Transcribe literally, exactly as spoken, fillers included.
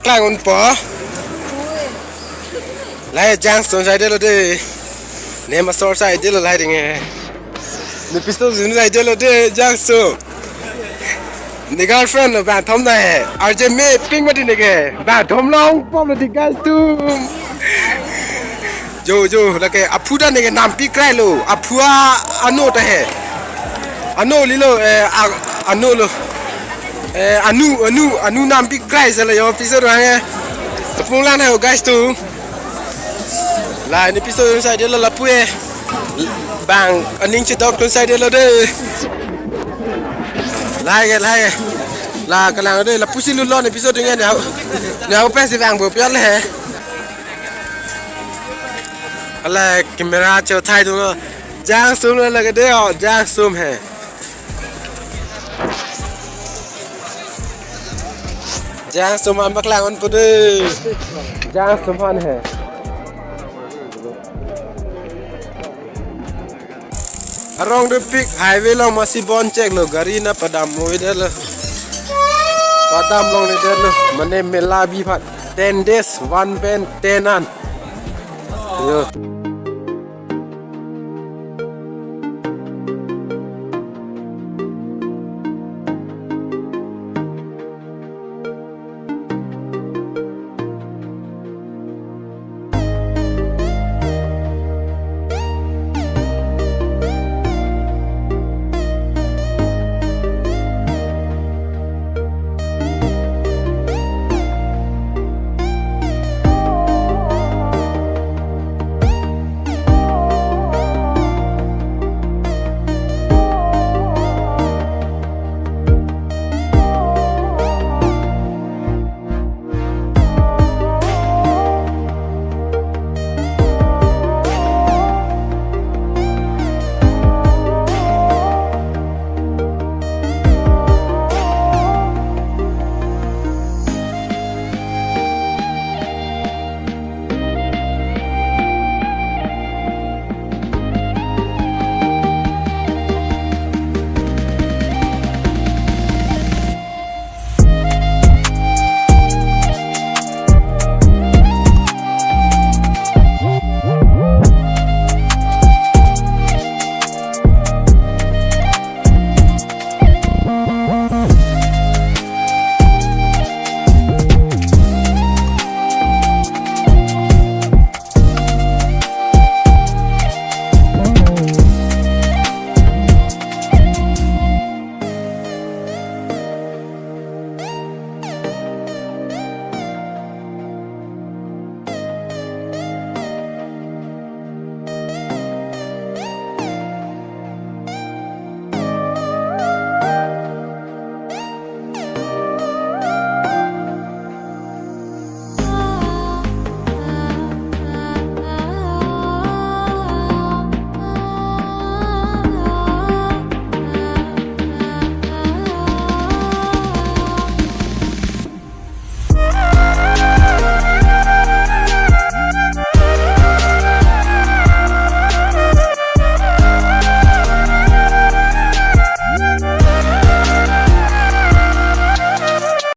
Klang unpo. Lahai Jangso saidelo de. Ne masor saidelo lahai ding e. Ne pistol zun saidelo de Jangso. Ne girlfriend lo bang thom na he. R J me ping mati ne ke. Bang thom long pom mati guys tu. Jo jo lake aphu ta ne ke nampi krai lo. Aphu a ano ta he. Ano lilo eh a- ano lo. Eh anu anu anu nampi krai sala yo pistol rang e. Pung lang na ho guys tu. La ne pistol saidelo lapu e. Bang aning chedok tu saidelo de. Lahai ke lahai ke. La kalang de lapusi lulon episode nya ne. Ne ho pensi bang bo pial he. Ala camera cho thai dun lo. Jangso lo lake de ho, Jangso he. Jangso man paklang unpo de. Jangso man he. Arong dopik highway long masi bon chek lo gari na padam mo de lo. Padam longledetlo mane mela bi phat ten days one pen ten an. Yo.